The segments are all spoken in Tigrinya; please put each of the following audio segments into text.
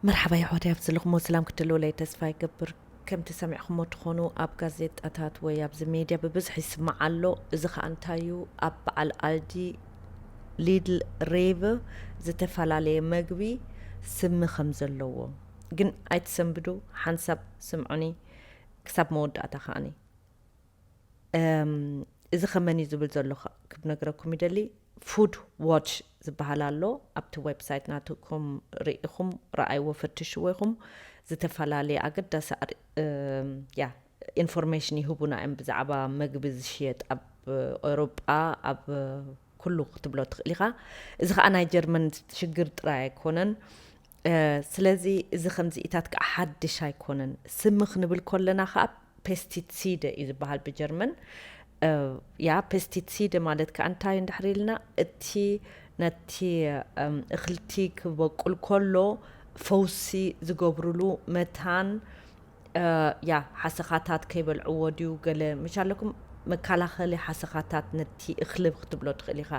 መርሓባ የሕዋተይ፣ ኣብ ዘለኹሞ ሰላም ክትህልውለይ ተስፋ ይገብር። ከምቲ ሰሚዕኹሞ ትኾኑ፣ ኣብ ጋዜጣታት ወይ ኣብዚ ሜድያ ብብዝሒ ይስማዕ ኣሎ። እዚ ኸኣ እንታይ እዩ? ኣብ በዓል ኣልዲ፣ ሊድል፣ ሬቭ ዝተፈላለየ መግቢ ስሚ ከም ዘለዎ። ግን ኣይትሰንብዱ፣ ሓንሳብ ስምዑኒ ክሳብ መወዳእታ ኸኣኒ። እም፣ እዚ ኸመን እዩ ዝብል ዘሎ ኸ-፣ ክነግረኩም ይደሊ። ፉድ ዋች ዝበሃል ኣሎ። ኣብቲ ዌብሳይት ናትኩም ርኢኹም ረኣይዎ፣ ፈትሽዎ ኢኹም። ዝተፈላለየ ኣገዳሲ ኣር-፣ እም፣ ያ፣ ኢንፎርሜሽን ይህቡና እዮም ብዛዕባ መግቢ ዝሽየጥ ኣብ ኤውሮጳ፣ ኣብ ኩሉ ክትብሎ ትኽእል ኢኻ። እዚ ኸኣ ናይ ጀርመን ሽግር ጥራይ ኣይኮነን። እ፣ ስለዚ እዚ ከምዚኢታት ከዓ ሓድሽ ኣይኮነን። ስሚ ክንብል ከለና ከዓ ፔስቲሲደ እዩ ዝበሃል ብጀርመን። እ፣ ያ ፔስቲሲደ ማለት ከዓ እንታይ እንድሕር ኢልና፣ እቲ ነቲ፣ እም፣ እኽልቲ ክበቁል ከሎ ፈውሲ ዝገብርሉ መታን፣ እ፣ ያ ሓሰኻታት ከይበልዕዎ ድዩ ገለ ምሽ ኣለኩም፣ መከላኸሊ ሓሰኻታት ነቲ እኽሊ ክትብሎ ትኽእል ኢኻ።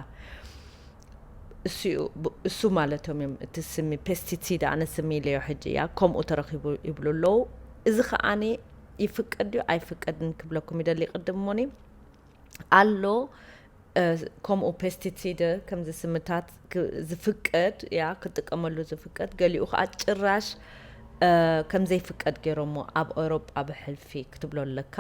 እሱ እዩ፣ ብ-፣ እሱ ማለቶም እዮም። እቲ ስሚ ፔስቲሲድ፣ ኣነ ስሚ ኢለዮ ሕጂ፣ እያ ከምኡ ተረኺቡ ይብሉ ኣለዉ። እዚ ኸኣኒ ይፍቀድ ድዩ ኣይፍቀድን ክብለኩም ይደሊ። ቅድም እሞኒ ኣሎ፣ እ፣ ከምኡ ፔስቲሲድ ከምዚ ስምታት ክ-፣ ዝፍቀድ፣ ያ ክጥቀመሉ ዝፍቀድ፣ ገሊኡ ኸኣ ጭራሽ፣ እ፣ ከም ዘይፍቀድ ገይሮሞ ኣብ ኤውሮጳ ብሕልፊ ክትብሎ ኣለካ።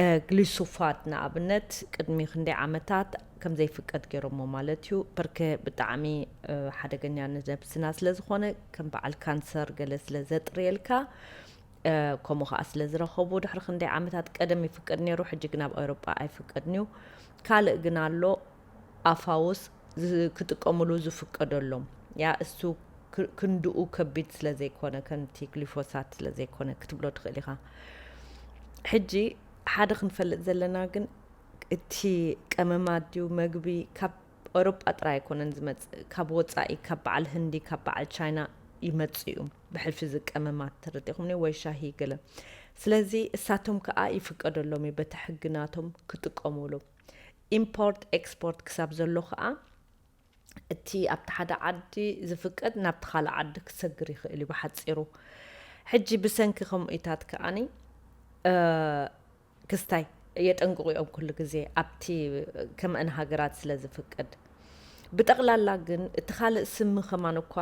እ፣ ግሊሶሳት ንኣብነት ቅድሚ ክንደይ ዓመታት ከም ዘይፍቀድ ገይሮሞ ማለት እዩ። ብርክ ብጣዕሚ፣ እ፣ ሓደገኛ ንነብስና ስለ ዝኾነ፣ ከም በዓል ካንሰር ገለ ስለ ዘጥርየልካ፣ እ፣ ከምኡ ኸኣ ስለ ዝረኸቡ፣ ድሕሪ ክንደይ ዓመታት፣ ቀደም ይፍቀድ ነይሩ፣ ሕጂ ግን ኣብ ኤውሮጳ ኣይፍቀድን እዩ። ካልእ ግን ኣሎ፣ ኣፋውስ ዝ-፣ ክጥቀምሉ ዝፍቀደሎም። ያ፣ እሱ ክ-፣ ክንድኡ ከቢድ ስለ ዘይኮነ፣ ከምቲ ግሊፎሳት ስለ ዘይኮነ ክትብሎ ትኽእል ኢኻ። ሕጂ ሓደ ክንፈልጥ ዘለና ግን፣ እቲ ቀመማት ድዩ መግቢ ካብ ኤውሮጳ ጥራይ ኣይኮነን ዝመጽእ፣ ካብ ወጻኢ፣ ካብ በዓል ህንዲ፣ ካብ በዓል ቻይና ይመጽእ እዩ። ብሕልፊ እዚ ቀመማት ተረዲእኹምኒ፣ ወይ ሻሂ ገለ። ስለዚ እሳቶም ከኣ ይፍቀደሎም እዩ በቲ ሕጊ ናቶም ክጥቀምሉ። ኢምፖርት ኤክስፖርት ክሳብ ዘሎ ከኣ፣ እቲ ኣብቲ ሓደ ዓዲ ዝፍቀድ ናብቲ ካልእ ዓዲ ክሰግር ይኽእል እዩ ብሓጺሩ። ሕጂ ብሰንኪ ከምኡታት ከኣኒ፣ እ፣ ክስታይ የጠንቅቑ እዮም ኩሉ ግዜ፣ ኣብቲ ከምአን ሃገራት ስለ ዝፍቀድ። ብጠቕላላ ግን እቲ ካልእ ስሚ ከማን እኳ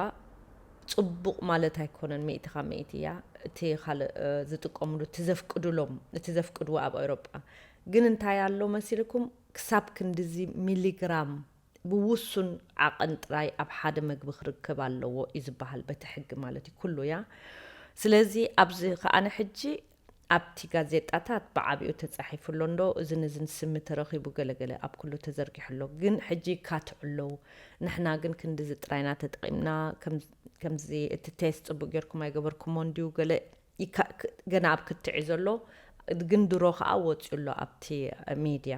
ጽቡቕ ማለት ኣይኮነን፣ ሚእቲ ካብ ሚእቲ እያ። እቲ ካልእ፣ እ፣ ዝጥቀምሉ፣ እቲ ዘፍቅዱሎም፣ እቲ ዘፍቅድዎ ኣብ ኤውሮጳ። ግን እንታይ ኣሎ መሲልኩም? ክሳብ ክንድዚ ሚሊግራም ብውሱን ዓቐን ጥራይ ኣብ ሓደ መግቢ ክርከብ ኣለዎ እዩ ዝበሃል፣ በቲ ሕጊ ማለት እዩ፣ ኩሉ እያ። ስለዚ ኣብዚ ከኣ ንሕጂ ኣብቲ ጋዜጣታት ብዓቢኡ ተጻሒፉ ኣሎ እንዶ፣ እዝን እዝን ስሚ ተረኺቡ ገለገለ ኣብ ኩሉ ተዘርጊሑ ኣሎ። ግን ሕጂ ይካትዑ ኣለዉ። ንሕና ግን ክንድዚ ጥራይና ተጠቒምና፣ ከም-፣ ከምዚ እቲ ቴስት ጽቡቕ ጌርኩም ኣይገበርኩሞን ድዩ ገለ ይካ-፣ ክ-፣ ገና ኣብ ክትዕ እዩ ዘሎ። ግን ድሮ ከኣ ወጺኡ ኣሎ ኣብቲ ሚድያ።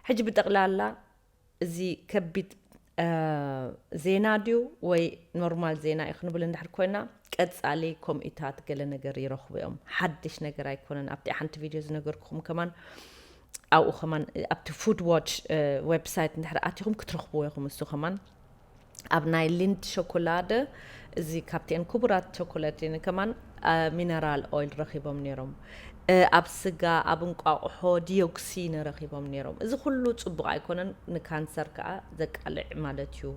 ሕጂ ብጠቕላላ እዚ ከቢድ፣ እ፣ ዜና ድዩ ወይ ኖርማል ዜና እዩ ክንብል እንድሕር ኮይና፣ ቀጻሊ ከምኡታት ገለ ነገር ይረኽቡ እዮም። ሓድሽ ነገር ኣይኮነን። ኣብቲ ሓንቲ ቪድዮ ዝነገርኩኹም ከማን፣ ኣብኡ ከማን፣ ኣብቲ ፉድ ዋች፣ እ፣ ዌብሳይት እንድሕር ኣቲኹም ክትረኽብዎ ኢኹም። እሱ ከማን ኣብ ናይ ሊንድ ሾኮላደ፣ እዚ ካብቲአን ክቡራት ቸኮላቲን ከማን፣ እ፣ ሚነራል ኦይል ረኺቦም ነይሮም። እ፣ ኣብ ስጋ፣ ኣብ እንቋቑሖ ዲዮክሲን ረኺቦም ነይሮም። እዚ ኩሉ ጽቡቕ ኣይኮነን፣ ንካንሰር ከኣ ዘቃልዕ ማለት እዩ።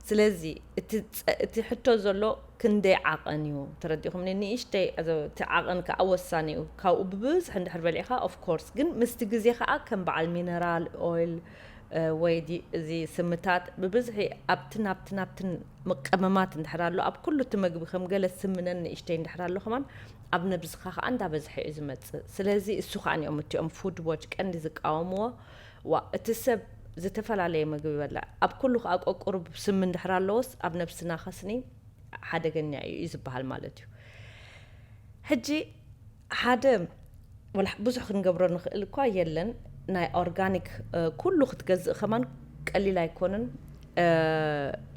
ስለዚ እቲ ጸ-፣ እቲ ሕቶ ዘሎ ክንደይ ዓቐን እዩ? ተረዲኹምኒ? ንእሽተይ፣ እዚ፣ እቲ ዓቐን ከኣ ወሳኒ እዩ። ካብኡ ብብዝሒ እንድሕር በሊዕኻ፣ ኦፍ ኮርስ፣ ግን ምስቲ ግዜ ከኣ ከም በዓል ሚነራል ኦይል፣ እ፣ ወይ ዲ-፣ እዚ ስምታት ብብዝሒ ኣብትን ኣብትን ኣብትን መቀመማት እንድሕር ኣሎ፣ ኣብ ኩሉ እቲ መግቢ ከም ገለ ስምነን ንእሽተይ እንድሕር ኣሎ ከማን፣ ኣብ ነብስኻ ከኣ እንዳበዝሐ እዩ ዝመጽእ። ስለዚ እሱ ከኣ እዮም እቲኦም ፉድ ዋች ቀንዲ ዝቃወምዎ። ዋ፣ እቲ ሰብ ዝተፈላለየ መግቢ ይበልዕ፣ ኣብ ኩሉ ከኣ ቆቁሩ ስሚ እንድሕር ኣለዎስ፣ ኣብ ነብስና ከስኒ ሓደገኛ እዩ እዩ ዝበሃል ማለት እዩ። ሕጂ ሓደ ወላ ብዙሕ ክንገብሮ ንኽእል እኳ የለን። ናይ ኦርጋኒክ፣ እ፣ ኩሉ ክትገዝእ ከማን ቀሊል ኣይኮነን። እ፣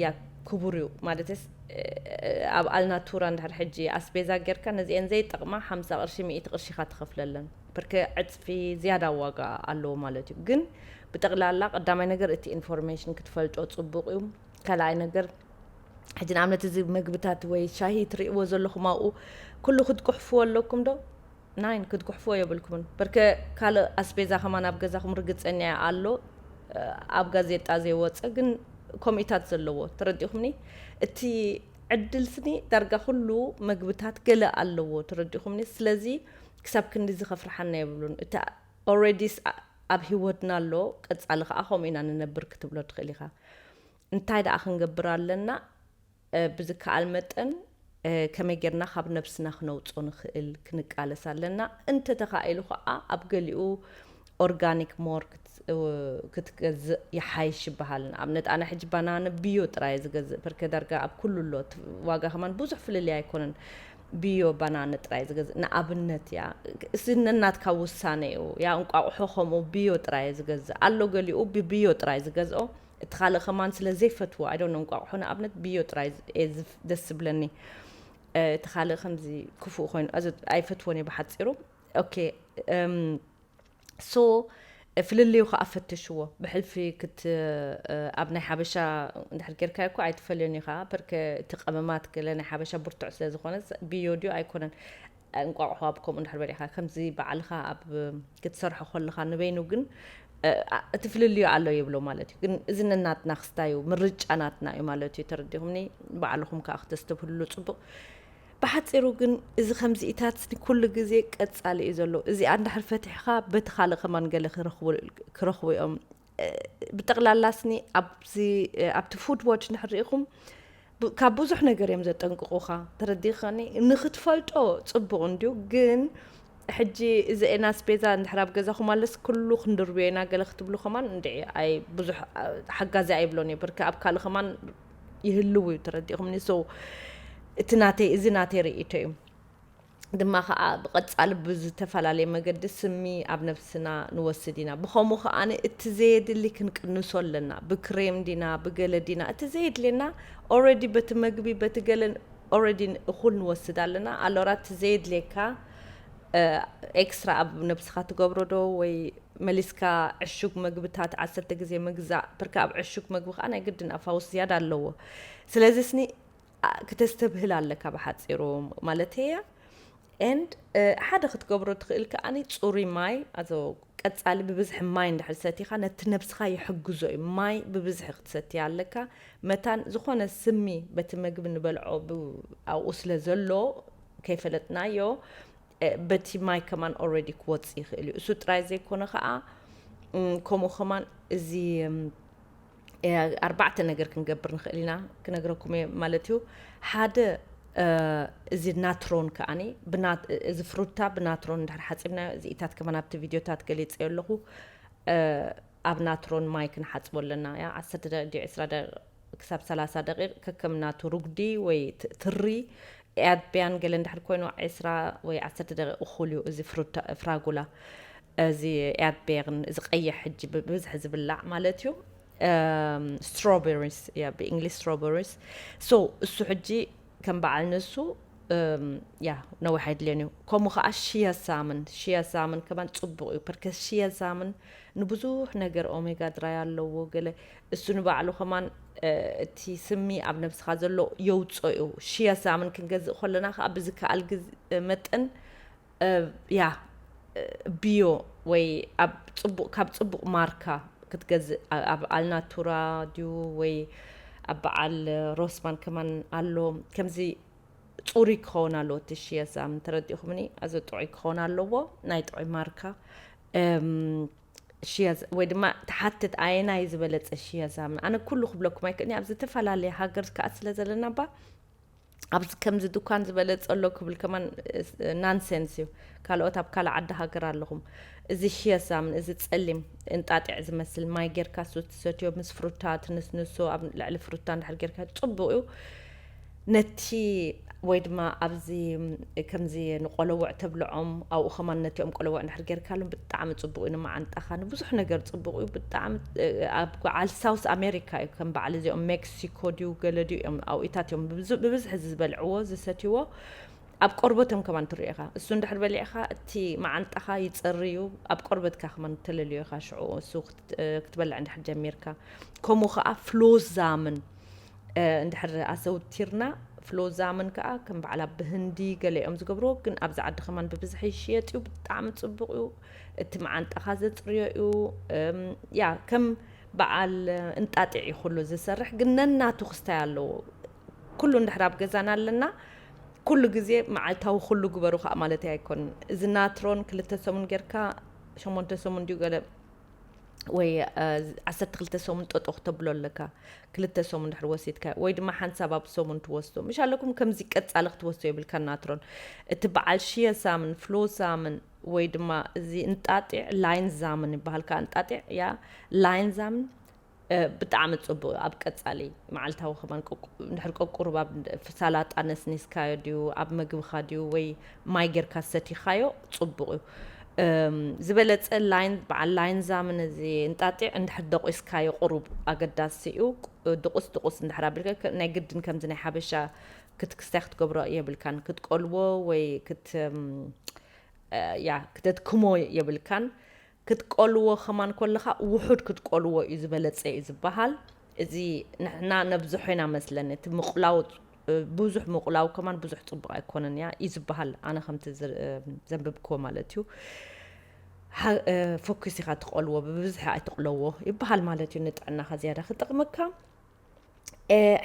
ያ ክቡር እዩ ማለትስ፣ እ፣ ኣብ ኣልናቱራ እንድሕር ሕጂ ኣስቤዛ ጌርካ ነዚአን ዘይጠቕማ ሓምሳ ቅርሺ፣ ሚእቲ ቅርሺ ኢኻ ትኸፍለለን። ብርክ ዕጽፊ ዝያዳ ዋጋ ኣለዎ ማለት እዩ። ግን ብጠቕላላ ቀዳማይ ነገር እቲ ኢንፎርሜሽን ክትፈልጦ ጽቡቕ እዩ። ካልኣይ ነገር ሕጂ ንኣብነት እዚ ምግብታት ወይ ሻሂ ትርእይዎ ዘለኹም ኣብኡ ኩሉ ክትጉሕፍዎ ኣለኩም ዶ? ናይን ክትጉሕፍዎ የብልኩምን። በርከ ካልእ ኣስቤዛ ከማን ኣብ ገዛኹም ርግጸኛ እየ ኣሎ፣ ኣብ ጋዜጣ ዘይወጸ ግን ከምኡታት ዘለዎ፣ ተረዲኹምኒ? እቲ ዕድል ስኒ ዳርጋ ኩሉ ምግብታት ገለ ኣለዎ፣ ተረዲኹምኒ? ስለዚ ክሳብ ክንድዚ ከፍርሓና የብሉን። እቲ ኦልሬዲስ ኣብ ህይወትና ኣሎ፣ ቀጻሊ ከኣ ከምኡ ኢና ንነብር ክትብሎ ትኽእል ኢኻ። እንታይ ደኣ ክንገብር ኣለና? ብዝከኣል መጠን ከመይ ጌርና ካብ ነብስና ክነውጾ ንኽእል ክንቃለስ ኣለና። እንተተኻኢሉ ከኣ ኣብ ገሊኡ ኦርጋኒክ ሞር ክትገዝእ ይሓይሽ ይበሃል። ንኣብነት ኣነ ሕጂ ባናነ ብዮ ጥራይ ዝገዝእ፣ ፐርከ ዳርጋ ኣብ ኩሉ ኣሎ። ዋጋ ከማን ብዙሕ ፍልልይ ኣይኮነን። ብዮ ባናነ ጥራይ ዝገዝእ ንኣብነት እያ። እዚ ነናትካ ውሳነ እዩ። ያ እንቋቑሖ ከምኡ ብዮ ጥራይ ዝገዝእ ኣሎ። ገሊኡ ብብዮ ጥራይ ዝገዝኦ እቲ ካልእ ከማን ስለ ዘይፈትዎ፣ ኣይ ዶንት ኖ፣ እንቋቑሖ ንኣብነት ብዮ ጥራይ እየ ደስ ዝብለኒ። እቲ ካልእ ከምዚ ክፉእ ኮይኑ ኣይፈትዎን እየ ብሓፂሩ። ኦኬ። ሶ ፍልልዩ ከዓ ፈትሽዎ። ብሕልፊ ክት ኣብ ናይ ሓበሻ እንድሕር ጌርካዮ እኮ ኣይትፈልዮን ኢኻ። ፐርከ እቲ ቀመማት ገለ ናይ ሓበሻ ብርቱዕ ስለ ዝኾነ፣ ብዮ ድዩ ኣይኮነን፣ እንቋቑሖ ኣብ ከምኡ እንድሕር በሊዕካ ከምዚ ባዕልኻ ኣብ ክትሰርሖ ከለኻ ንበይኑ ግን እቲ ፍልልዩ ኣሎ ይብሎ ማለት እዩ። ግን እዚ ነናትና ክስታይ እዩ፣ ምርጫ ናትና እዩ ማለት እዩ። ተረዲኹምኒ? ባዕልኹም ከዓ ክተስተብህልሉ ጽቡቕ። ብሓጺሩ ግን እዚ ከምዚኢታት ኩሉ ግዜ ቀጻሊ እዩ ዘሎ። እዚኣ እንድሕር ፈቲሕኻ በቲ ካልእ ከማን ገለ ክረኽቡ እዮም። ብጠቕላላ ስኒ ኣብዚ ኣብቲ ፉድ ዋች እንድሕር ርኢኹም ካብ ብዙሕ ነገር እዮም ዘጠንቅቑኻ። ተረዲኸኒ? ንክትፈልጦ ጽቡቕ እንድዩ፣ ግን ሕጂ እዚ ኤና ስፔዛ እንድሕር ኣብ ገዛኹም ኣለስ ኩሉ ክንድርብዮ ኢና ገለ ክትብሉ ከማን እንድዒ ኣይ ብዙሕ ሓጋዚ ኣይብሎን እዩ። ብርክ ኣብ ካልእ ከማን ይህልው እዩ። ተረዲኹምኒ? ሶ እቲ ናተይ፣ እዚ ናተይ ርእይቶ እዩ። ድማ ከዓ ብቐጻሊ ብዝተፈላለየ መገዲ ስሚ ኣብ ነብስና ንወስድ ኢና። ብኸምኡ ከዓ እቲ ዘየድሊ ክንቅንሶ ኣለና። ብክሬም ዲና፣ ብገለ ዲና፣ እቲ ዘየድልየና ኦልሬዲ በቲ መግቢ፣ በቲ ገለን ኦልሬዲ እኹል ንወስድ ኣለና። ኣሎራ እቲ ዘየድልየካ ኤክስትራ ኣብ ነብስኻ ትገብሮ ዶ ወይ መሊስካ ዕሹግ መግብታት ዓሰርተ ግዜ ምግዛእ? ብርካ ኣብ ዕሹግ መግቢ ከዓ ናይ ግድን ኣፋውስ ዝያዳ ኣለዎ። ስለዚ ስኒ ክተስተብህል ኣለካ ብሓፂሩ ማለት እያ። ኤንድ ሓደ ክትገብሮ ትኽእል ከዓኒ ፅሩይ ማይ ኣዞ ቀፃሊ ብብዝሒ ማይ እንድሕር ሰቲኻ ነቲ ነብስኻ ይሕግዞ እዩ። ማይ ብብዝሒ ክትሰትያ ኣለካ። መታን ዝኾነ ስሚ በቲ መግቢ ንበልዖ ኣብኡ ስለ ዘሎ ከይፈለጥናዮ በቲ ማይ ከማን ኦልሬዲ ክወፅ ይኽእል እዩ። እሱ ጥራይ ዘይኮነ ከዓ ከምኡ ከማን እዚ ኣርባዕተ ነገር ክንገብር ንኽእል ኢና ክነግረኩም እየ ማለት እዩ። ሓደ እዚ ናትሮን ከዓኒ እዚ ፍሩታ ብናትሮን እንድሕር ሓፂብናዮ እዚኢታት ከማን ኣብቲ ቪድዮታት ገሊፀዮ ኣለኹ። ኣብ ናትሮን ማይ ክንሓፅቦ ኣለና። ያ ዓሰርተ ደቂቕ ድዩ ዕስራ ደቂቕ ክሳብ ሰላሳ ደቂቕ ከከም ናቱ ሩጉዲ ወይ ትሪ ያድብያን ገለ እንድሕር ኮይኑ ዕስራ ወይ ዓሰርተ ደቂቕ እኹል እዩ። እዚ ፍራጉላ እዚ ያድብያን እዚ ቀይሕ ሕጂ ብብዝሒ ዝብላዕ ማለት እዩ። ስትሮበሪስ ያ ብእንግሊሽ ስትሮበሪስ። ሶ እሱ ሕጂ ከም በዓል ንሱ ያ ነዊሕ ኣይድልዮን እዩ። ከምኡ ከዓ ሽያ ሳምን ሽያ ሳምን ከማን ፅቡቅ እዩ። ፐርከስ ሽያ ሳምን ንብዙሕ ነገር ኦሜጋ ድራይ ኣለዎ። ገለ እሱ ንባዕሉ ከማን እቲ ስሚ ኣብ ነብስኻ ዘሎ የውፅኦ እዩ። ሽያ ሳምን ክንገዝእ ከለና ከዓ ብዝከኣል መጠን ያ ብዮ ወይ ኣብ ፅቡቅ ካብ ፅቡቅ ማርካ ክትገዝእ ኣብ ኣልናቱራ ድዩ ወይ ኣብ በዓል ሮስማን ከማን ኣሎ። ከምዚ ፅሩይ ክኸውን ኣለዎ እቲ ሽያ ሳምን። ተረዲእኹምኒ? ኣዚ ጥዑይ ክኸውን ኣለዎ፣ ናይ ጥዑይ ማርካ። ሽያ ወይ ድማ ትሓትት ኣየናይ ዝበለፀ ሽያ ሳምን። ኣነ ኩሉ ክብለኩም ኣይክእልኒ ኣብ ዝተፈላለየ ሃገር ከዓ ስለ ዘለና ባ ኣብዚ ከምዚ ድኳን ዝበለፀ ኣሎ ክብል ከማን ናንሰንስ እዩ። ካልኦት ኣብ ካልእ ዓዲ ሃገር ኣለኹም። እዚ ሽያ ሳምን እዚ ፀሊም እንጣጢዕ ዝመስል ማይ ጌርካ እሱ ትሰትዮ ምስ ፍሩታ ትንስንሶ ኣብ ልዕሊ ፍሩታ እንድሕር ጌርካ ፅቡቅ እዩ። ነቲ ወይ ድማ ኣብዚ ከምዚ ንቆለውዕ ተብልዖም ኣብኡ ከማን ነቲኦም ቆለውዕ እንድሕር ጌርካሎም ብጣዕሚ ፅቡቅ እዩ። ንመዓንጣኻ ንብዙሕ ነገር ፅቡቅ እዩ። ብጣዕሚ ኣብ በዓል ሳውስ ኣሜሪካ እዩ ከም በዓል እዚኦም ሜክሲኮ ድዩ ገለ ድዩ እዮም ኣብኢታት እዮም ብብዝሒ ዝበልዕዎ ዝሰትይዎ። ኣብ ቆርበቶም ከማን ትሪኦ ኢኻ። እሱ እንድሕር በሊዕኻ እቲ መዓንጣኻ ይፀሪ እዩ። ኣብ ቆርበትካ ከማን ተለልዮ ኢኻ ሽዑ እሱ ክትበልዕ እንድሕር ጀሚርካ። ከምኡ ከዓ ፍሎዛምን እንድሕር ኣዘውቲርና ፍሎዛምን ከዓ ከም በዓል ኣብ ህንዲ ገለ እዮም ዝገብርዎ፣ ግን ኣብዚ ዓዲ ከማን ብብዝሒ ይሽየጥ እዩ። ብጣዕሚ ፅቡቕ እዩ። እቲ መዓንጣኻ ዘፅርዮ እዩ። ያ ከም በዓል እንጣጢዕ እዩ ኩሉ ዝሰርሕ፣ ግን ነናቱ ክስታይ ኣለዎ። ኩሉ እንድሕር ኣብ ገዛና ኣለና፣ ኩሉ ግዜ መዓልታዊ ኩሉ ግበሩ ከዓ ማለት ኣይኮንን። እዚ ናትሮን ክልተ ሰሙን ጌርካ ሸሞንተ ሰሙን ድዩ ገለ ወይ ዓሰርተ ክልተ ሰሙን ጠጦ ክተብሎ ኣለካ። ክልተ ሰሙን ድሕር ወሲድካ ወይ ድማ ሓንሳብ ኣብ ሰሙን ትወስዶ ምሽ ኣለኩም። ከምዚ ቀጻሊ ክትወስዶ የብልካ ናትሮን። እቲ በዓል ሽየ ሳምን ፍሎ ሳምን ወይ ድማ እዚ እንጣጢዕ ላይን ዛምን ይበሃል። ከዓ እንጣጢዕ ያ ላይን ዛምን ብጣዕሚ ጽቡቕ። ኣብ ቀጻሊ መዓልታዊ ከማን እንድሕር ቀቁሩብ ኣብ ሳላጣ ነስኒስካዮ ድዩ ኣብ መግብኻ ድዩ ወይ ማይ ጌርካ ሰቲኻዮ ጽቡቕ እዩ። ዝበለጸ ላይን በዓል ላይን ዛምን እዚ እንጣጢዕ እንድሕር ደቂስካዮ ቁሩብ ኣገዳሲ እዩ። ድቁስ ድቁስ እንድሕር ኣቢልካ ናይ ግድን ከምዚ ናይ ሓበሻ ክትክስታይ ክትገብሮ የብልካን። ክትቆልዎ ወይ ክት ያ ክተድክሞ የብልካን። ክትቆልዎ ከማን ኮለኻ ውሑድ ክትቆልዎ እዩ ዝበለጸ እዩ ዝበሃል። እዚ ንሕና ነብዝሖ ኢና መስለኒ። እቲ ምቁላው ብዙሕ ምቁላው ከማን ብዙሕ ጽቡቕ ኣይኮነን እያ እዩ ዝበሃል። ኣነ ከምቲ ዘንብብክዎ ማለት እዩ። ፎኪስ ኢኻ ትቆልዎ፣ ብብዝሒ ኣይትቕለዎ ይበሃል ማለት እዩ። ንጥዕናኻ ዝያዳ ክጠቕመካ።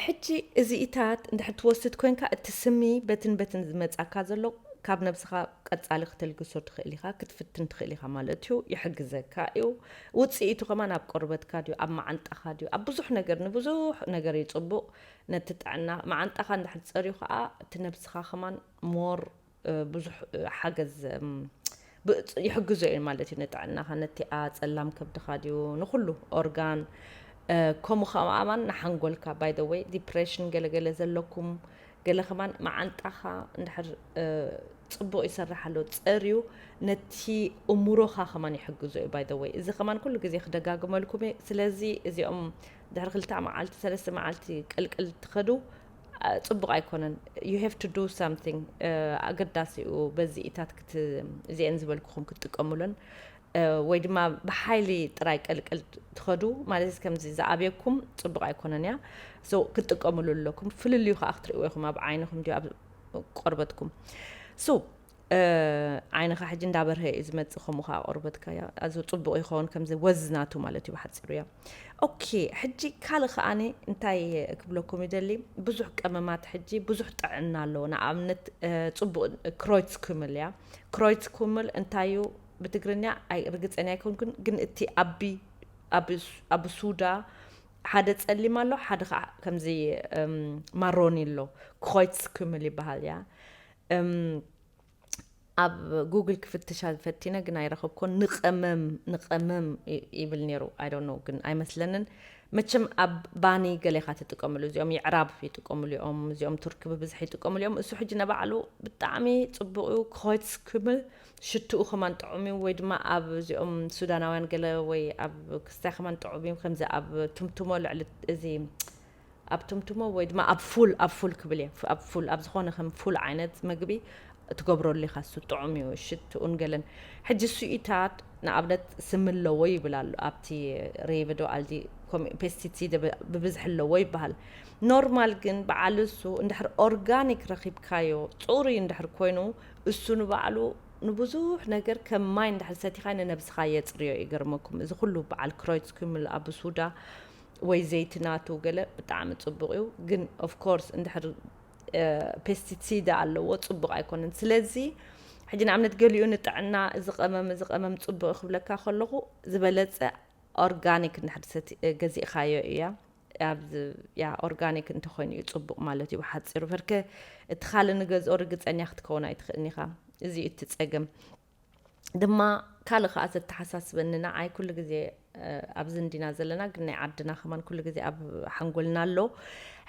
ሕጂ እዚኢታት እንድሕር ትወስድ ኮንካ እቲ ስሚ በትን በትን ዝመጻካ ዘሎ ካብ ነብስኻ ቀጻሊ ክተልግሶ ትኽእል ኢኻ፣ ክትፍትን ትኽእል ኢኻ ማለት እዩ። ይሕግዘካ እዩ። ውጽኢቱ ከማን ኣብ ቆርበትካ ድዩ ኣብ መዓንጣኻ ድዩ ኣብ ብዙሕ ነገር ንብዙሕ ነገር እዩ ጽቡቕ። ነቲ ጥዕና መዓንጣኻ እንድሕር ጸርዩ ከዓ እቲ ነብስኻ ከማን ሞር ብዙሕ ሓገዝ ይሕግዞ እዩ ማለት እዩ ንጥዕናኻ። ነቲኣ ጸላም ከብድኻ ድዩ ንኩሉ ኦርጋን ከምኡ ከማን ንሓንጎልካ። By the way ዲፕሬሽን ገለገለ ዘለኩም ገለ ከማን መዓንጣኻ እንድሕር ጽቡቕ ይሰርሕ ኣሎ ጸርዩ ነቲ እሙሮኻ ከማን ይሕግዞ እዩ። By the way እዚ ከማን ኩሉ ግዜ ክደጋግመልኩም እየ። ስለዚ እዚኦም ድሕሪ ክልተ መዓልቲ ሰለስተ መዓልቲ ቅልቅል ትኸዱ ጽቡቕ ኣይኮነን። You have to do something። ኣገዳሲ እዩ በዚ ኢታት እዚአን ዝበልኩኹም ክትጥቀሙለን ወይ ድማ ብሓይሊ ጥራይ ቅልቅል ትኸዱ ማለት ከምዚ ዝኣብየኩም ጽቡቕ ኣይኮነን እያ። ክትጥቀሙሉ ኣለኩም። ፍልልዩ ከዓ ክትርእዎ ኢኹም ኣብ ዓይንኹም ድዩ ኣብ ቆርበትኩም። So ዓይንኻ ሕጂ እንዳበርሀ እዩ ዝመጽእ። ከምኡ ከዓ ቆርበትካ እያ ኣዝዩ ጽቡቕ ይኸውን ከምዚ ወዝ ናቱ ማለት እዩ ብሓፂሩ እያ። ኦኬ ሕጂ ካልእ ከዓኒ እንታይ ክብለኩም ይደሊ፣ ብዙሕ ቀመማት ሕጂ ብዙሕ ጥዕና ኣለዎ። ንኣብነት ጽቡቕ ክሮይትስ ኩምል እያ። ክሮይትስ ኩምል እንታይ እዩ ብትግርኛ ርግፀኛ ኣይኮንኩን፣ ግን እቲ ኣቢ ኣብ ሱዳ ሓደ ጸሊም ኣሎ፣ ሓደ ከዓ ከምዚ ማሮኒ ኣሎ። ክሮይትስ ኩምል ይበሃል እያ። ኣብ ጉግል ክፍትሻ ፈቲነ ግን ኣይረኸብኩን። ንቐመም ንቐመም ይብል ነይሩ። I don't know ግን ኣይመስለንን። መቸም ኣብ ባኒ ገሌኻ ትጥቀምሉ፣ እዚኦም ይዕራብ ይጥቀምሉ እዮም፣ እዚኦም ቱርኪ ብብዝሒ ይጥቀምሉ እዮም። እሱ ሕጂ ነባዕሉ ብጣዕሚ ጽቡቕ እዩ። ክኾይትስ ክብል ሽትኡ ከማን ጥዑም እዩ። ወይ ድማ ኣብ እዚኦም ሱዳናውያን ገለ ወይ ኣብ ክስታይ ከማን ጥዑም እዩ። ከምዚ ኣብ ቱምቱሞ ልዕሊ እዚ ኣብ ቱምቱሞ ወይ ድማ ኣብ ፉል ኣብ ፉል ክብል እየ ኣብ ፉል ኣብ ዝኾነ ከም ፉል ዓይነት መግቢ ትገብረሉ ኢኻ። እሱ ጥዑም እዩ ሽትኡን ገለን። ሕጂ ስኢታት ንኣብነት ስሚ ኣለዎ ይብል ኣሎ ኣብቲ ሬቨዶ ኣልዲ ፔስቲሲድ ብብዝሒ ኣለዎ ይበሃል። ኖርማል ግን በዓል እሱ እንድሕር ኦርጋኒክ ረኺብካዮ ጽሩይ እንድሕር ኮይኑ እሱ ንባዕሉ ንብዙሕ ነገር ከም ማይ እንድሕር ሰቲኻ ንነብስኻ የጽርዮ። ይገርመኩም እዚ ኩሉ በዓል ክሮይትስ ክምል ኣብ ሱዳ ወይ ዘይቲ ናቱ ገለ ብጣዕሚ ጽቡቕ እዩ። ግን ኦፍኮርስ እንድሕር ፔስቲሲዳ ኣለዎ ጽቡቕ ኣይኮነን። ስለዚ ሕጂ ንኣብነት ገሊኡ ንጥዕና እዚ ቀመም እዚ ቀመም ጽቡቕ ክብለካ ከለኹ ዝበለጸ ኦርጋኒክ እንድሕር ገዚእኻዮ እያ። ያ ኦርጋኒክ እንተኮይኑ እዩ ጽቡቕ ማለት እዩ ብሓፂሩ። ፈርከ እቲ ካልእ ንገዝኦ ርግፀኛ ክትከውን ኣይትኽእልን ኢኻ። እዚ እዩ እቲ ጸገም። ድማ ካልእ ከዓ ዘተሓሳስበኒ ንዓይ ኩሉ ግዜ ኣብዚ እንዲና ዘለና ግን ናይ ዓድና ከማን ኩሉ ግዜ ኣብ ሓንጎልና ኣሎ።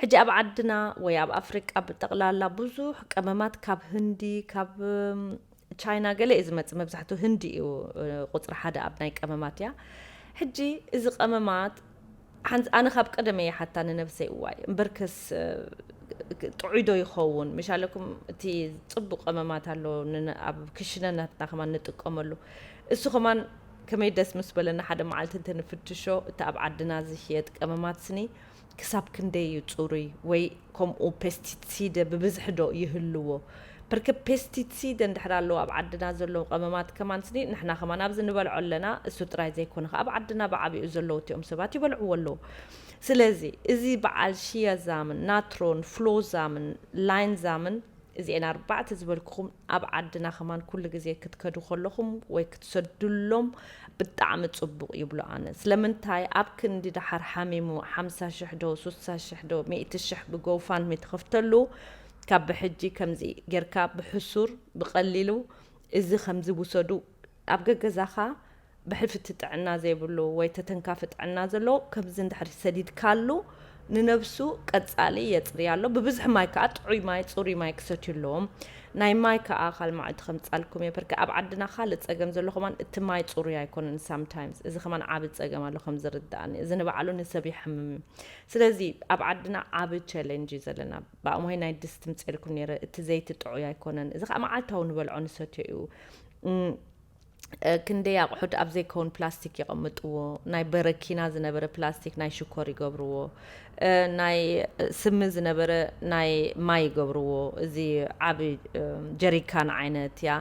ሕጂ ኣብ ዓድና ወይ ኣብ ኣፍሪቃ ብጠቕላላ ብዙሕ ቀመማት ካብ ህንዲ ካብ ቻይና ገለ እዩ ዝመጽእ። መብዛሕትኡ ህንዲ እዩ ቁፅሪ ሓደ ኣብ ናይ ቀመማት እያ። ሕጂ እዚ ቀመማት ሓንቲ ኣነ ካብ ቀደም እየ ሓታ ንነብሰይ እዋይ እምበርከስ ጥዑይ ዶ ይኸውን ምሻለኩም እቲ ጽቡቕ ቀመማት ኣሎ ኣብ ክሽነናትና ከማን ንጥቀመሉ እሱ ከማን ከመይ ደስ ምስ በለና ሓደ መዓልቲ እንተ ንፍትሾ እቲ ኣብ ዓድና ዝሽየጥ ቀመማት ስኒ ክሳብ ክንደይ እዩ ጽሩይ ወይ ከምኡ ፔስቲሲደ ብብዝሒ ዶ ይህልዎ? ብርክ ፔስቲሲደ እንድሕር ኣለዎ ኣብ ዓድና ዘለዉ ቀመማት ከማን ስኒ ንሕና ከማን ኣብዚ ንበልዖ ኣለና። እሱ ጥራይ ዘይኮነ ከኣ ኣብ ዓድና ብዓቢኡ ዘለዉ እቲኦም ሰባት ይበልዕዎ ኣለዉ። ስለዚ እዚ በዓል ሽያዛምን ናትሮን ፍሎዛምን ላይንዛምን እዚኤን ኣርባዕተ ዝበልኩኹም ኣብ ዓድና ከማን ኩሉ ግዜ ክትከዱ ከለኹም ወይ ክትሰዱሎም ብጣዕሚ ጽቡቕ ይብሎ ኣነ። ስለምንታይ ኣብ ክንዲ ደሓር ሓሚሙ ሓምሳ ሽሕ ዶ ሱሳ ሽሕ ዶ ሚእቲ ሽሕ ብጎፋንሚ ትኸፍተሉ ካብ ብሕጂ ከምዚ ጌርካ ብሕሱር ብቐሊሉ እዚ ከምዚ ውሰዱ ኣብ ገገዛኻ ብሕልፊ እቲ ጥዕና ዘይብሉ ወይ ተተንካፊ ጥዕና ዘለዎ ከምዚ እንድሕር ሰዲድካሉ ንነብሱ ቀጻሊ የጽርያ ኣሎ። ብብዝሒ ማይ ከኣ ጥዑይ ማይ፣ ጽሩይ ማይ ክሰትዩ ኣለዎም። ናይ ማይ ከኣ ካልእ መዓልቲ ከምጻልኩም እየ። በርካ ኣብ ዓድና ካልእ ጸገም ዘሎ ከማን እቲ ማይ ጽሩይ ኣይኮነን sometimes። እዚ ከማን ዓቢ ጸገም ኣሎ ከም ዝርድኣኒ። እዚ ንባዕሉ ንሰብ የሕምም እዩ። ስለዚ ኣብ ዓድና ዓቢ ቸለንጅ እዩ ዘለና። ብኣሞይ ናይ ድስቲ ምጽኤልኩም ነይረ። እቲ ዘይቲ ጥዑይ ኣይኮነን። እዚ ከኣ መዓልታዊ ንበልዖ ንሰትዮ እዩ። እም፣ እ፣ ክንደይ ኣቑሑት ኣብ ዘይከውን ፕላስቲክ የቐምጥዎ። ናይ በረኪና ዝነበረ ፕላስቲክ ናይ ሽኮር ይገብርዎ። እ፣ ናይ ስሚ ዝነበረ ናይ ማይ ይገብርዎ። እዚ ዓቢ፣ እ፣ ጀሪካን ዓይነት እያ።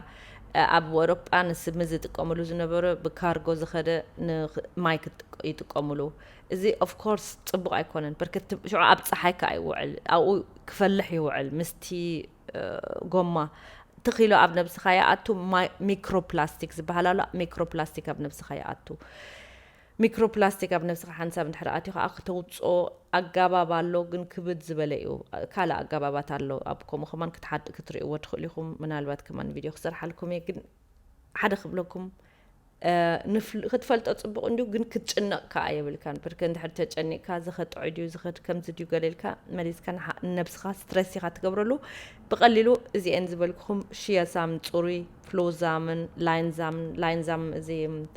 እ፣ ኣብ ኤውሮጳ ንስሚ ዝጥቀምሉ ዝነበረ ብካርጎ ዝኸደ ን-፣ ማይ ክጥቀ-፣ ይጥቀምሉ። እዚ ኦፍ ኮርስ ጽቡቕ ኣይኮነን። ብርክት ሽዑ ኣብ ጸሓይ ከኣ ይውዕል። ኣብኡ ክፈልሕ ይውዕል ምስቲ፣ እ፣ ጎማ። ትኽ ኢሉ ኣብ ነብስኻ ይኣቱ። ማይ-፣ ሚክሮፕላስቲክ ዝበሃል ኣሎ። ሚክሮፕላስቲክ ኣብ ነብስኻ ይኣቱ። ሚክሮፕላስቲክ ኣብ ነብስኻ ሓንሳብ እንድሕር ኣትዩ ከኣ ክተውጽኦ ኣገባብ ኣሎ፣ ግን ክብድ ዝበለ እዩ። ካልእ ኣገባባት ኣሎ። ኣብ ከምኡ ከማን ክትሓድ-፣ ክትርእይዎ ትኽእሉ ኢኹም። ምናልባት ከማን ቪድዮ ክሰርሓልኩም እየ፣ ግን ሓደ ክብለኩም፣ እ፣ ንፍል-፣ ክትፈልጦ ጽቡቕ እንድዩ፣ ግን ክትጭነቕ ከኣ የብልካን። ብርክ እንድሕር ተጨኒቕካ፣ እዚ ከ ጥዑይ ድዩ፣ እዚ ከ ከምዚ ድዩ ገለ ኢልካ መሊስካ ንሓ-፣ ንነብስኻ ስትረስ ኢኻ ትገብረሉ። ብቐሊሉ እዚኤን ዝበልኩኹም ሽያሳም ጽሩይ፣ ፍሎዛምን ላይንዛምን፣ ላይንዛም እዚ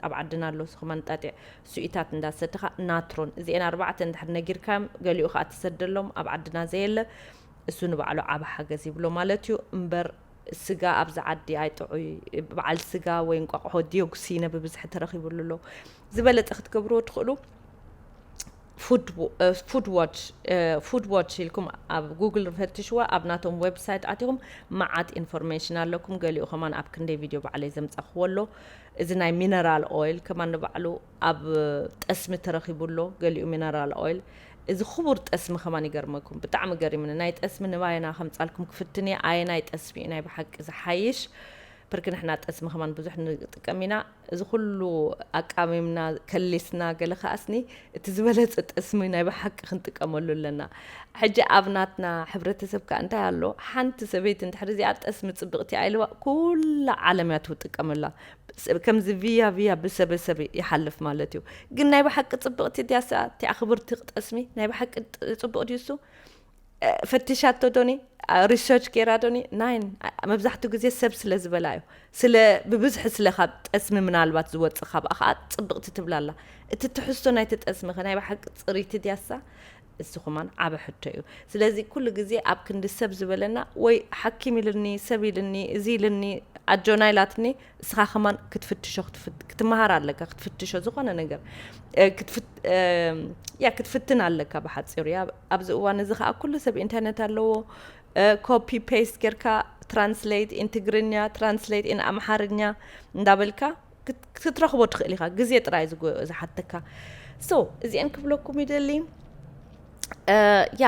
ኣብ ዓድና ኣሎ፣ እዚ ከማን ጣጢዕ ሱኢታት እንዳሰድኻ ናትሮን። እዚኤን ኣርባዕተ እንድሕር ነጊርካዮም፣ ገሊኡ ከኣ ትሰደሎም፣ ኣብ ዓድና ዘየለ፣ እሱ ንባዕሉ ዓቢ ሓገዝ ይብሎ ማለት እዩ። እምበር ስጋ ኣብዚ ዓዲ ኣይጥዑይ፣ በዓል ስጋ ወይ እንቋቑሖ ዲዮክሲነ ብብዝሒ ተረኺቡሉ ኣሎ። ዝበለጸ ክትገብርዎ ትኽእሉ ፉድ ዎ-፣ እ፣ ፉድ ዋች፣ እ፣ ፉድ ዋች ኢልኩም ኣብ ጉግል ፈትሽዋ፣ ኣብ ናቶም ዌብሳይት ኣቲኹም መዓት ኢንፎርሜሽን ኣለኩም። ገሊኡ ከማን ኣብ ክንደይ ቪድዮ ባዕለይ ዘምጻኽዎ ኣሎ። እዚ ናይ ሚነራል ኦይል ከማን ንባዕሉ ኣብ ጠስሚ ተረኺቡ ኣሎ፣ ገሊኡ ሚነራል ኦይል። እዚ ክቡር ጠስሚ ከማን ይገርመኩም፣ ብጣዕሚ ገሪሙኒ። ናይ ጠስሚ ንባይና ከምጻልኩም ክፍትን እየ፣ ኣየናይ ጠስሚ እዩ ናይ ብሓቂ ዝሓይሽ። ብርክ ንሕና ጠስሚ ከማን ብዙሕ ንጥቀም ኢና። እዚ ኩሉ ኣቃሚምና፣ ከሊስና፣ ገለ ከኣስኒ እቲ ዝበለጸ ጠስሚ ናይ ብሓቂ ክንጥቀመሉ ኣለና። ሕጂ ኣብ ናትና ሕብረተሰብ ከኣ እንታይ ኣሎ? ሓንቲ ሰበይቲ እንድሕር እዚኣ ጠስሚ ጽብቕቲ እያ ኢልዋ፣ ኩላ ዓለም እያ ትጥቀመላ። ስ-፣ ከምዚ ቪያ ቪያ ብሰበሰብ ይሓልፍ ማለት እዩ። ግን ናይ ብሓቂ ጽብቕቲ ድያ እሳ እቲኣ ክብርቲ ጠስሚ? ናይ ብሓቂ ጥ-፣ ጽቡቕ ድዩ እሱ? እ፣ ፈቲሻቶ ዶኒ? እ፣ ሪሰርች ገይራ ዶኒ? ናይን። እ፣ መብዛሕትኡ ግዜ ሰብ ስለ ዝበላ እዩ። ስለ፣ ብብዝሒ ስለ ካብ ጠስሚ ምናልባት ዝወጽእ ካብኣ ከኣ ጽብቕቲ ትብላ ኣላ። እቲ ትሕዝቶ ናይቲ ጠስሚ ከ ናይ ብሓቂ ጽርይቲ ድያ እሳ? እሱ ከማን ዓቢ ሕቶ እዩ። ስለዚ ኩሉ ግዜ ኣብ ክንዲ ሰብ ዝበለና ወይ ሓኪም ኢልኒ፣ ሰብ ኢልኒ፣ እዚ ኢልኒ፣ ኣጆና ኢላትኒ፣ እስኻ ከማን ክትፍትሾ ክትፍት-፣ ክትመሃር ኣለካ፣ ክትፍትሾ ዝኾነ ነገር፣ እ፣ ክትፍት-፣ እ፣ ያ ክትፍትን ኣለካ ብሓጺሩ። ያ ኣብዚ እዋን እዚ ከኣ ኩሉ ሰብ ኢንተርነት ኣለዎ። እ፣ ኮፒ ፔስት ጌርካ ትራንስሌት ኢን ትግርኛ፣ ትራንስሌት ኢን ኣምሓርኛ እንዳበልካ ክት-፣ ክትረኽቦ ትኽእል ኢኻ። ግዜ ጥራይ ዝጎ-፣ ዝሓተካ። ሶ፣ እዚአን ክብለኩም ይደሊ። እ፣ ያ፣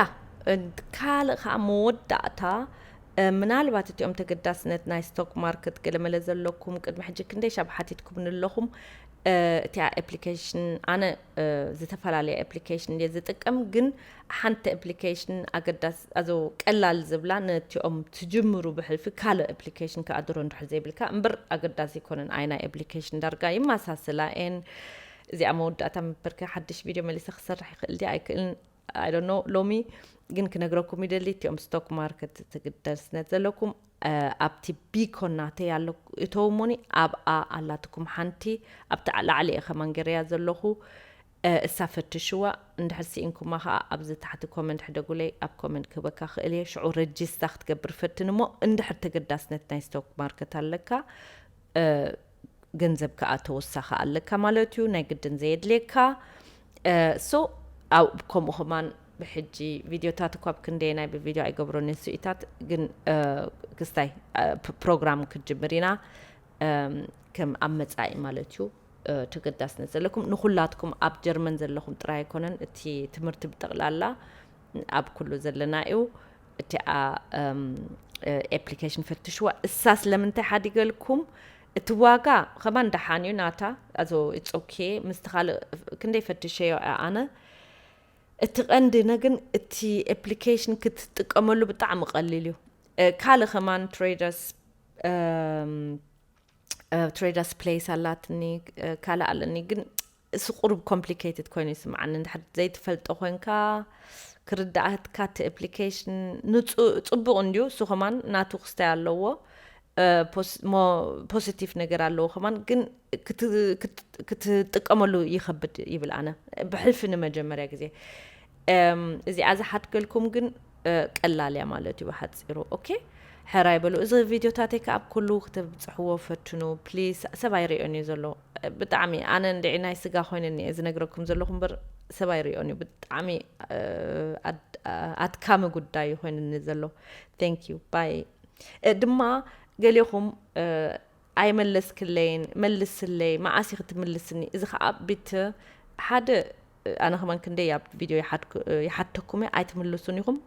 እ፣ ካልእ ከኣ መወዳእታ፣ እ፣ ምናልባት እቲኦም ተገዳስነት ናይ ስቶክ ማርኬት ገለመለ ዘለኩም ቅድሚ ሕጂ ክንደይ ሻብ ሓቲትኩም ንለኹም፣ እ፣ እቲኣ ኣፕሊኬሽን ኣነ፣ እ፣ ዝተፈላለየ ኣፕሊኬሽን እየ ዝጥቀም፣ ግን ሓንቲ ኣፕሊኬሽን ኣገዳስ፣ ኣዞ ቀላል ዝብላ ነቲኦም ትጅምሩ ብሕልፊ ካልእ ኣፕሊኬሽን ከኣ ድሮ እንድሕር ዘይብልካ እምበር ኣገዳሲ ኣይኮነን። ኣይ ናይ ኣፕሊኬሽን ዳርጋ ይመሳሰላ እየን። እዚኣ መወዳእታ ምበርከ ሓድሽ ቪድዮ መሊሰ ክሰርሕ ይኽእል ድየ ኣይክእልን? I don't know። ሎሚ ግን ክነግረኩም ይደሊ፣ እቲኦም ስቶክ ማርኬት ትግደስነት ዘለኩም፣ እ፣ ኣብቲ ቢኮን ናተይ ኣሎ፣ እተውሞኒ ኣብኣ ኣላትኩም ሓንቲ፣ ኣብቲ ላዕሊ እየ ከማን ገይረያ ዘለኹ። እ፣ እሳ ፈትሽዋ፣ እንድሕር ስኢንኩማ ኸኣ ኣብዚ ታሕቲ ኮመንት ሕደጉለይ፣ ኣብ ኮመንት ክህበካ ክእል እየ። ሽዑ ረጂስታ ክትገብር ፈትን እሞ፣ እንድሕር ተገዳስነት ናይ ስቶክ ማርኬት ኣለካ፣ እ፣ ገንዘብ ከኣ ተወሳኺ ኣለካ ማለት እዩ፣ ናይ ግድን ዘየድልየካ። እ፣ ሶ፣ ኣብ ከምኡ ከማን ብሕጂ ቪድዮታት እኳ ኣብ ክንደየናይ ብቪድዮ ኣይገብሮን እየ፣ ስኢታት ግን ክስታይ ፕሮግራም ክትጅምር ኢና። ከም ኣብ መጻኢ ማለት እዩ ተገዳስነት ዘለኩም ንኩላትኩም ኣብ ጀርመን ዘለኹም ጥራይ ኣይኮነን፣ እቲ ትምህርቲ ብጠቕላላ ኣብ ኩሉ ዘለና እዩ። እቲኣ ኤፕሊኬሽን ፈትሽዋ። እሳ ስለምንታይ ሓዲገልኩም? እቲ ዋጋ ከማን ደሓን እዩ ናታ፣ ኣዞ ኢትስ ኦኬ። ምስቲ ካልእ ክንደይ ፈትሸዮ ኣነ። እቲ ቀንዲ ግን እቲ ኤፕሊኬሽን ክትጥቀመሉ ብጣዕሚ ቀሊል እዩ። ካልእ ከማን ትሬደርስ ትሬደርስ ፕሌስ ኣላትኒ፣ ካልእ ኣለኒ፣ ግን እሱ ቁሩብ ኮምፕሊኬትድ ኮይኑ ይስምዓኒ። እንድሕር ዘይትፈልጦ ኮንካ ክርዳኣትካ እቲ ኤፕሊኬሽን ጽቡቕ እንድዩ፣ እሱ ከማን ናቱ ክስታይ ኣለዎ። ፖሲቲቭ ነገር ኣለዎ ከማን፣ ግን ክትጥቀመሉ ይኸብድ ይብል ኣነ ብሕልፊ ንመጀመርያ ግዜ። እዚኣ ዝሓድገልኩም ግን ቀላል እያ ማለት እዩ ብሓፂሩ። ኦኬ፣ ሕራይ በሉ። እዚ ቪድዮታተይ ከዓ ኣብ ኩሉ ክትብፅሕዎ ፈትኑ ፕሊስ። ሰብ ኣይሪኦን እዩ ዘሎ። ብጣዕሚ ኣነ እንድዒ ናይ ስጋ ኮይነኒ እየ ዝነግረኩም ዘለኹ እምበር ሰብ ኣይሪኦን እዩ። ብጣዕሚ ኣድካሚ ጉዳይ እዩ ኮይንኒ ዘሎ። Thank you ባይ። ድማ ገሌኹም ኣይመለስክለይን፣ መልስለይ፣ መዓስ ኢኺ ትምልስኒ? እዚ ኸዓ ቢት ሓደ ኣነ ከማን ክንደይ ኣብ ቪድዮ ይሓተኩም እየ፣ ኣይትምልሱን ኢኹም።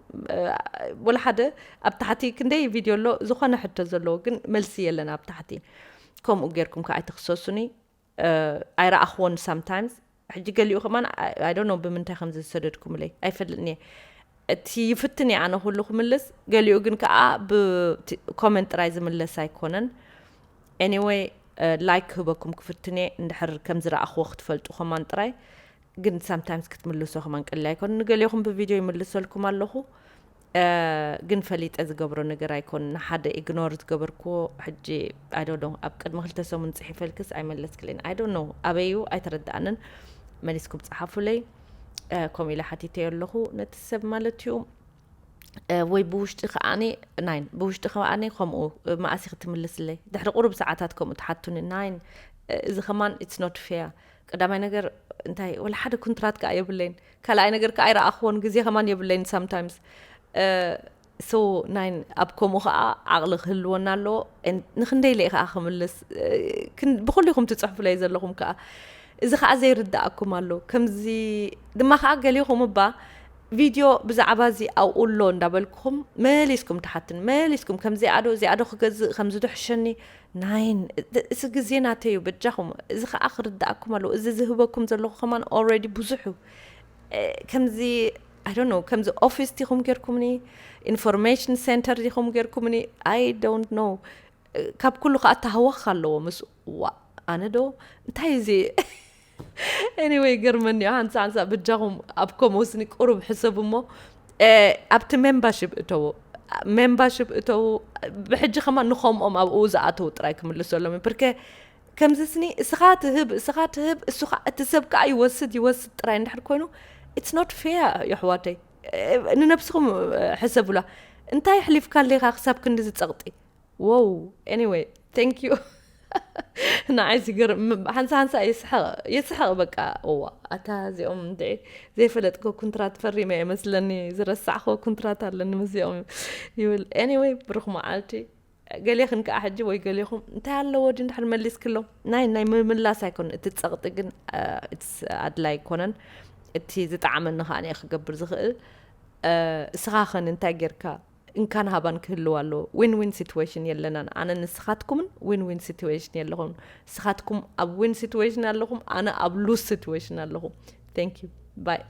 ወላ ሓደ ኣብ ታሕቲ ክንደይ ቪድዮ ኣሎ ዝኾነ ሕቶ ዘለዎ ግን መልሲ የለን ኣብ ታሕቲ። ከምኡ ጌርኩም ከ ኣይትኽሰሱኒ። ኣይረኣኽዎን ሳምታይምስ። ሕጂ ገሊኡ ከማን ኣይ ዶንት ኖ ብምንታይ ከም ዝሰደድኩምለይ ኣይፈልጥን እየ። እቲ ይፍትን እየ ኣነ ኩሉ ክምልስ፣ ገሊኡ ግን ከዓ ብኮመንት ጥራይ ዝምለስ ኣይኮነን። ኤኒወይ ላይክ ክህበኩም ክፍትን እየ እንድሕር ከም ዝረኣኽዎ ክትፈልጡ ከማን ጥራይ። ግን ሳምታይምስ ክትምልሶ ከማን ቀሊል ኣይኮነን። ንገሊኹም ብቪድዮ ይምልሰልኩም ኣለኹ። ግን ፈሊጠ ዝገብሮ ነገር ኣይኮን። ንሓደ ኢግኖር ዝገበርክዎ ሕጂ ኣይ ዶንት ኖ ኣብ ቅድሚ ክልተ ሰሙን ፅሒፈልክስ ኣይመለስክልን። ኣይ ዶንት ኖ ኣበዩ ኣይተረድኣንን። መሊስኩም ፀሓፉለይ። ከምኡ ኢለ ሓቲተዮ ኣለኹ ነቲ ሰብ ማለት እዩ። ወይ ብውሽጢ ከዓኒ ናይን ብውሽጢ ከዓኒ ከምኡ መኣሲ ክትምልስለይ ድሕሪ ቁሩብ ሰዓታት ከምኡ ትሓቱኒ ናይን። እዚ ከማን ኢትስ ኖት ፌር። ቀዳማይ ነገር እንታይ ወላ ሓደ ኩንትራት ከዓ የብለይን። ካልኣይ ነገር ከዓ ኣይረኣኽዎን ግዜ ከማን የብለይን ሳምታይምስ። ሶ ናይን ኣብ ከምኡ ከዓ ዓቕሊ ክህልወና ኣለዎ። ንክንደይ ለይ ከዓ ክምልስ ብኩሉ ኢኹም ትፅሕፉለይ ዘለኹም ከዓ እዚ ከዓ ዘይርድኣኩም ኣሎ። ከምዚ ድማ ከዓ ገሊኹም እባ ቪድዮ ብዛዕባ እዚ ኣብኡ ኣሎ እንዳበልኩም መሊስኩም ትሓትን መሊስኩም ከምዚኣ ዶ እዚኣ ዶ ክገዝእ ከምዚ ዶ ሕሸኒ ናይን። እዚ ግዜ ናተይ እዩ በጃኹም። እዚ ከዓ ክርድኣኩም ኣለዎ። እዚ ዝህበኩም ዘለኹ ከማን ኦልሬዲ ብዙሕ እዩ። ከምዚ ኣይ ዶንት ኖ ከምዚ ኦፊስ ዲኹም ጌርኩምኒ፣ ኢንፎርሜሽን ሴንተር ዲኹም ጌርኩምኒ፣ ኣይ ዶንት ኖ። ካብ ኩሉ ከዓ ታህዋኽ ኣለዎ ምስ ዋ ኣነ ዶ እንታይ እዚ? ኤኒወይ ገርመኒ እዩ። ሓንሳ ሓንሳ ብጃኹም ኣብ ከምኡ ስኒ ቁሩብ ሕሰቡ እሞ ኣብቲ ሜምባሽፕ እተዉ። ሜምባሽፕ እተዉ። ብሕጂ ከማን ንኸምኦም ኣብኡ ዝኣተዉ ጥራይ ክምልሰሎም እዩ። ብርከ ከምዚ ስኒ እስኻ ትህብ እስኻ ትህብ እሱ ከዓ እቲ ሰብ ከዓ ይወስድ ይወስድ ጥራይ እንድሕር ኮይኑ it's not fair የሕዋተይ። ንነብስኹም ሕሰቡላ። እንታይ ኣሕሊፍካ ኣለኻ ክሳብ ክንዲ ዝፀቕጢ? ዎው ኤኒወይ ቴንክ ዩ። ንዓይ ዝገርም ሓንሳ ሓንሳ የስሕቕ የስሕቕ በቃ። እዋ ኣታ እዚኦም እንድዒ ዘይፈለጥኮ ኩንትራት ፈሪመ እየ መስለኒ ዝረሳዕኮ ኩንትራት ኣለኒ ምስዚኦም ይብል። ኤኒወይ ብሩኽ መዓልቲ። ገሌኽን ከዓ ሕጂ ወይ ገሌኹም እንታይ ኣለዎ ድዩ እንድሕር መሊስክሎም ናይ ናይ ምምላስ ኣይኮን እቲ ፀቕጢ ግን it's ኣድላይ ኣይኮነን። እቲ ዝጠዓመኒ ከዓ እየ ክገብር ዝኽእል። እስኻ ኸን እንታይ ጌርካ እንካን ሃባን ክህልው ኣለዎ። ዊን ዊን ሲትዌሽን የለናን። ኣነ ንስኻትኩምን ዊን ዊን ሲትዌሽን የለኹም። ንስኻትኩም ኣብ ዊን ሲትዌሽን ኣለኹም፣ ኣነ ኣብ ሉዝ ሲትዌሽን ኣለኹ። Thank you ባይ።